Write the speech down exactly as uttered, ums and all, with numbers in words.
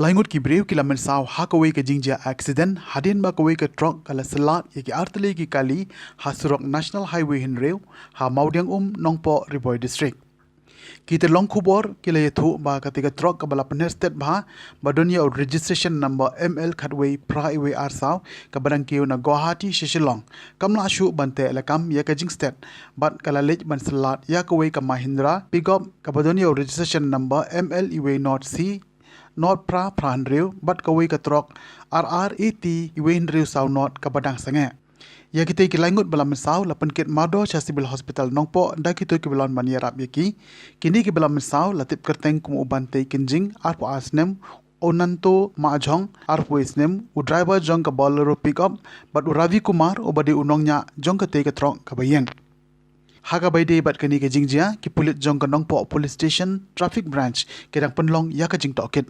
Laingut ki briew ki la mynsaw ha kawei ka jingjia accident hadien ba kawei ka trok ka la syllat ïa ki artylli ki kali ha surok National Highway hynriew ha Mawdiangum, Nongpoh, Ri Bhoi District. Ki tyllong khubor ki la ïathuh ba katei ka trok kaba la pynher stet bha, ba don ïa u registration number M L khatwei phra iwei arsaw, kaba dang kiew na Guwahati sha Shillong, kam lah shuh ban teh lakam ïa ka jingstet, bad ka la leit ban syllat ïa kawei ka Mahindra pickup kaba don ïa u registration number M L iwei not C not phra phra hynriew bad kawei ka trok R R A T iwei hynriew saw not kaba dang sangeh. Ïa kitei ki laingut ba la mynsaw la pynkit mardor sha Civil Hospital Nongpoh da kito kiba lah ban ïarap ïa ki. Kine kiba la mynsaw la tip kyrteng kum u Bantei Kynjing, arphew ar snem, u Nanto Mahjong, arphew wei snem, u driver jong ka Bolero pickup, bad u Ravi Kumar uba dei u nongñiah jong katei ka trok kaba ïeng. Ha kaba ïadei bad kane ka jingjia, ki pulit jong ka Nongpoh Police Station Traffic Branch ki dang pynlong ïa ka jingtohkit.